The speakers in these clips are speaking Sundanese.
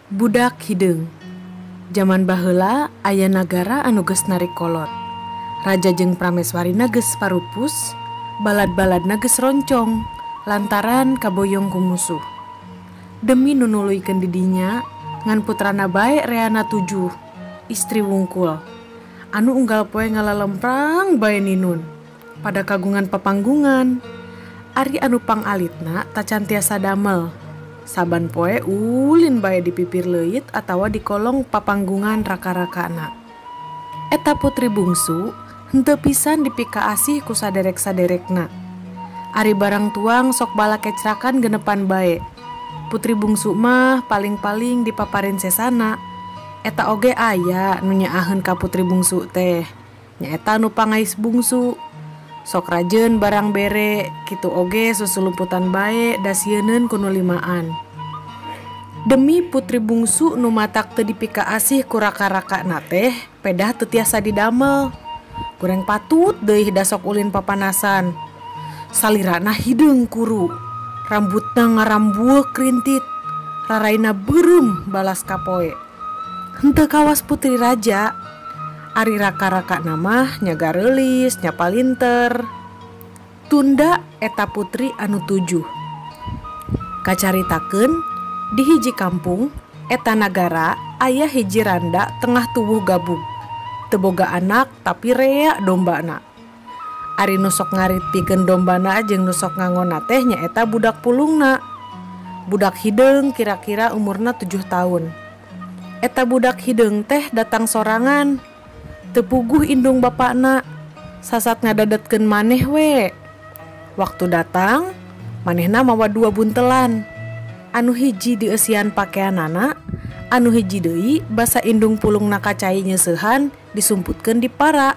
Budak hideung. Jaman baheula aya nagara anu geus narik kolot. Raja jeung prameswarina geus parupus, balad-baladna geus roncong lantaran kaboyong ku musuh. Demi nu nuluykeun di dinya, ngan putrana bae reana tujuh, istri wungkul. Anu unggal poe ngalalemprang bae ninun. Pada kagungan papanggungan. Ari anu pangalitna tacan tiasa damel. Saban poe ulin bae di pipir leuit atawa di kolong papanggungan raka-rakana. Eta putri bungsu henteu pisan dipikaasih ku saderek-saderekna. Ari barang tuang sok bala kecrakan genepan bae. Putri bungsu mah paling-paling dipaparin sesana. Eta oge aya nu nyaaheun ka putri bungsu teh. Nyaeta nu pangais bungsu. Sok rajeun barang bere, kitu oge susulumputan bae dasieun ku nu limaan. Demi putri bungsu nu matak teu dipikaasih ku raka-rakana teh, pedah teu tiasa didamel. Goreng patut deui da sok ulin papanasan. Salirana hideung kuru, rambutna ngarambueuk rintit, raraina beureum balas kapoe. Henteu kawas putri raja. Ari raka-rakana mah nya gareulis, nya palinter. Tunda eta putri anu tujuh. Kacaritakeun di hiji kampung eta nagara aya hiji randa tengah tubuh gabug. Teu boga anak tapi rea dombana. Ari nu sok ngarit pikeun dombana jeung nu sok ngangonna teh nyaeta budak pulungna. Budak hideung kira-kira umurna 7 tahun. Eta budak hideung teh datang sorangan. Teu puguh indung bapakna, sasat ngadadetkeun maneh we. Waktu datang, manehna mawa 2 buntelan. Anu hiji dieusian pakeanana, anu hiji deui basa indung pulungna kacai nyeuseuhan disumputkeun di para.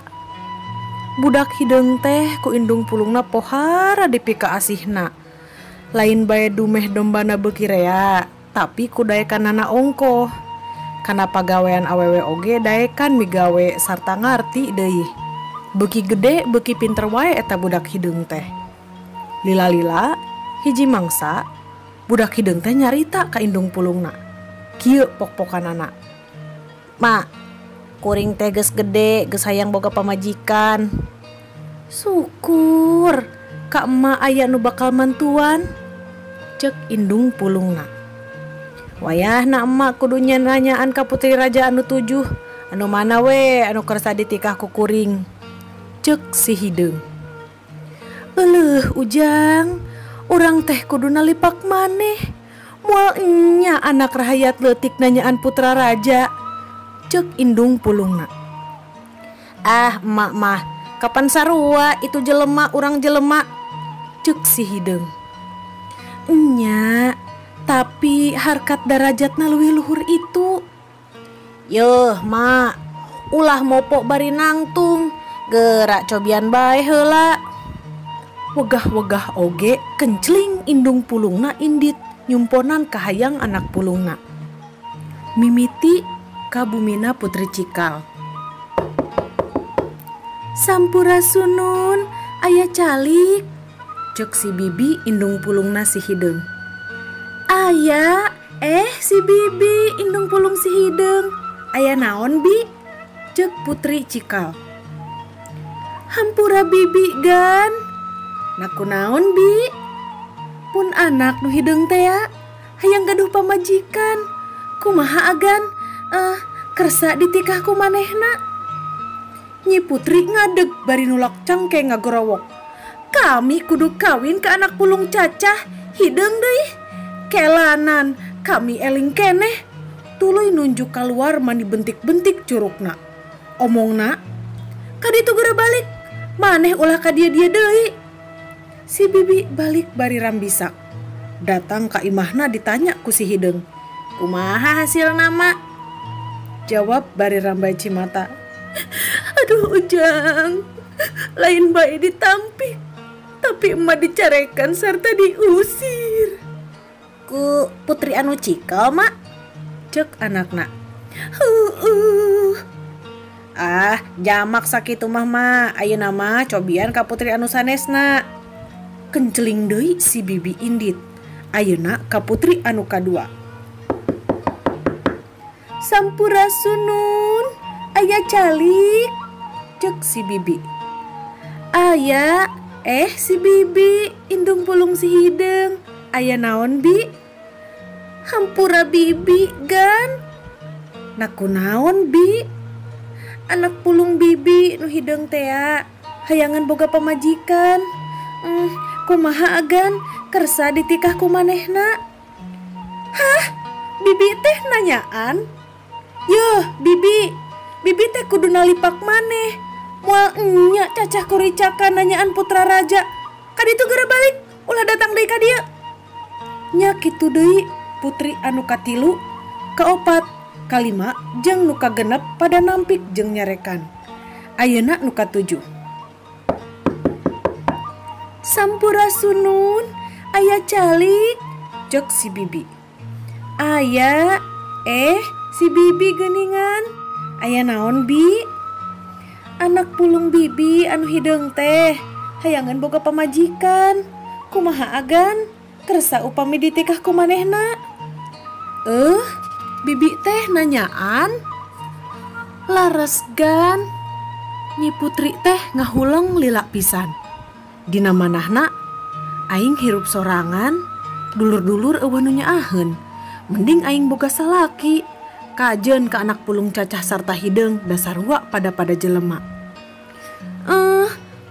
Budak hideung teh ku indung pulungna pohara dipikaasihna. Lain bae dumeh dombana beuki rea, tapi ku daekanana ongkoh. Kana pagawean awewe oge daekan migawe sarta ngarti deui. Beuki gede beuki pinter wae eta budak hideung teh. Lila-lila hiji mangsa budak hideung teh nyarita ka indung pulungna. Kieu pok-pokanana. Ma, kuring teh geus gede, geus hayang boga pamajikan. Syukur ka emak aya nu bakal mantuan. Ceuk indung pulungna. Wayahna emak kudu nanyaan ka putri raja anu 7, anu mana we anu kersa ditikah ku kuring. Ceuk si hideung. Euleuh ujang, urang teh kudu nalipak maneh. Moal enya anak rahayat leutik nanyaan putra raja. Ceuk indung pulungna. Ah emak mah, kapan sarua itu jelema urang jelema. Ceuk si hideung. Enya, tapi harkat darajatna leuwih luhur itu. Yeuh mak, ulah mopok bari nangtung, gerak cobian bae heula. Wegah-wegah oge kencling indung pulungna indit nyumponan kahayang anak pulungna. Mimiti ka bumina putri cikal. Sampurasunun aya calik. Ceuk si bibi indung pulungna si hideung. Aya, si bibi indung pulung si hideung. Aya naon bi? Ceuk putri cikal. Hampura bibi gan. Naku naon bi? Pun anak nu hideung teh ya, hayang gaduh pamajikan. Kumaha agan? Kersa ditikah ku manehna. Nyi putri ngadeg bari nulak cangke ngagorowok. Kami kudu kawin ke anak pulung cacah, hideung deui. Kelanan, kami eling keneh. Tuluy nunjuk keluar mani bentik-bentik curugna. Omongna, kaditu geura balik, maneh ulah ka dia-dia deui. Si bibi balik bari rambisak. Datang ka imahna ditanya ku si hideung. Kumaha hasil nama? Jawab bari rambai cimata. Aduh ujang, lain bae ditampik, tapi emak dicarekan serta diusir. Ku putri anu cikal mak, cek anakna. Ah, jamak sakitu mah mak, ayeuna mah cobian ka putri anu sanesna. Kenceling deui si bibi indit. Ayeuna ka putri anu kadua. Sampurasunun, aya calik, cek si bibi. Aya, si bibi, indung pulung si hideung. Aya naon bi? Hampura bibi gan. Naku naon bi? Anak pulung bibi nu hideung tea, hayangan boga pamajikan. Kumaha agan kersa ditikah ku manehna? Hah? Bibi teh nanyaan? Yuh, bibi, bibi teh kudu nalipak maneh. Moal enya cacah kuricakan nanyaan putra raja. Kaditu geura balik, ulah datang deui ka dieu. Nya kitu deui putri anu katilu, kaopat, kalima jeung nu kagenep pada nampik jeung nyarekan. Ayeuna nu katujuh. Sampurasunun, aya calik, cek si bibi. Aya, si bibi geuningan. Aya naon bi? Anak pulung bibi anu hideung teh, hayangan boga pamajikan. Kumaha agan? Kersa upami ditikah ku manehna. Bibi teh nanyaan? Lares gan. Nyi Putri teh ngahuleng lila pisan. Dina manahna aing hirup sorangan, dulur-dulur eueuh nu nyaaheun. Mending aing boga salaki. Kajen ka anak pulung cacah sarta hideung dasarua pada-pada jelema.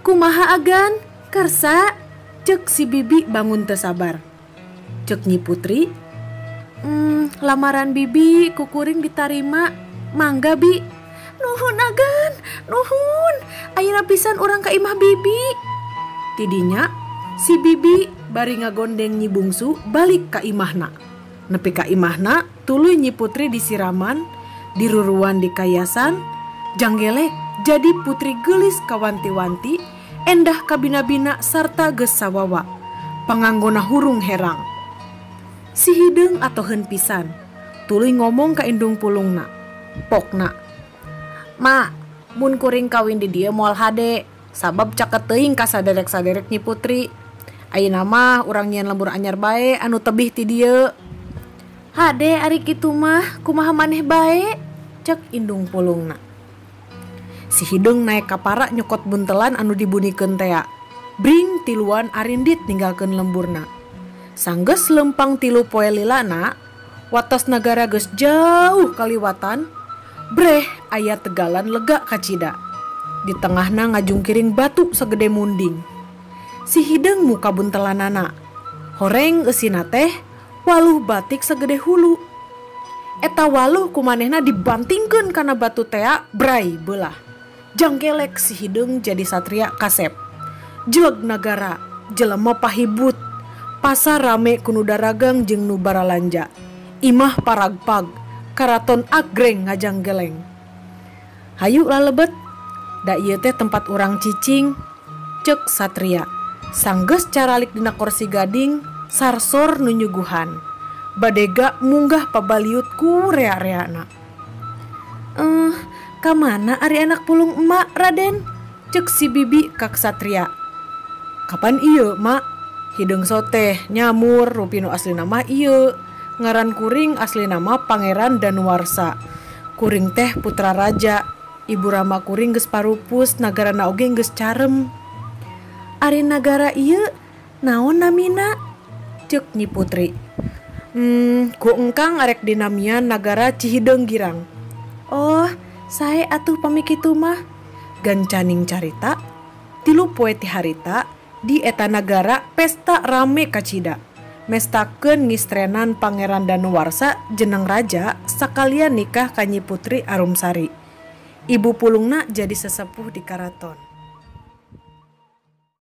Kumaha agan? Kersa? Cek si bibi bangun teu sabar. Cek Nyi Putri, lamaran bibi kukuring ditarima, mangga bi. Nuhun agan, nuhun. Ayeuna pisan urang ka imah bibi. Tidinya si bibi bari ngagondeng Nyi Bungsu balik ka imahna. Nepi ka imahna tuluy Nyi Putri disiraman, diruruan di kayasan, janggelek jadi putri geulis kawanti-wanti, endah kabina-bina sarta geus sawawa. Panganggona hurung herang. Si hideung atoheun pisan, tuluy ngomong ka indung pulungna. Pokna, "Ma, mun kuring kawin di dieu moal hade, sabab caket teuing ka saderek-saderek Nyi Putri. Ayeuna mah urang nyieun lembur anyar bae anu tebih ti dieu." "Hade ari kitu mah, kumaha maneh bae?" cek indung pulungna. Si hideung naek kapara nyokot buntelan anu dibunikeun tea. Bring tiluan arindit ninggalkeun lemburna. Sanggeus lempang tilu poe lilana, watas nagara geus jauh kaliwatan, breh aya tegalan lega kacida. Di tengahna ngajungkiring batu segede munding. Si hideung muka buntelanana. Horeng eusina teh waluh batik segede hulu. Eta waluh kumanehna dibantingkeun kana batu tea, bray beulah. Janggelek si hideung jadi satria kasep. Jeleg nagara, jelema pahibut. Pasar rame ku nu daragang jeung nu baralanja. Imah paragpag, karaton agreng ngajanggeleng. Hayu lalebet, da ieu teh tempat urang cicing, cek satria. Sanggeus caralik dina kursi gading, sarsor nu nyuguhan. Badega munggah pabaliut ku rea-reana. Kamana ari anak pulung emak, Raden? Cek si bibi ka satria. Kapan ieu, Mak? Hideung soteh nyamur rupi nu asli nama ieu. Ngaran kuring asli nama Pangeran Danuwarsa. Kuring teh putra raja. Ibu rama kuring geus parupus, nagarana oge geus carem. Ari nagara ieu naon namina? Cek Nyi Putri. Ku engkang arek dinamian nagara Cihideung Girang. Oh, sae atuh pami kitu mah. Gancaning carita, tilu poe ti harita di eta nagara pesta rame kacida. Mestakeun ngistrenan Pangeran Danuwarsa jeneng raja sakalian nikah ka Nyi Putri Arumsari. Ibu pulungna jadi sesepuh di karaton.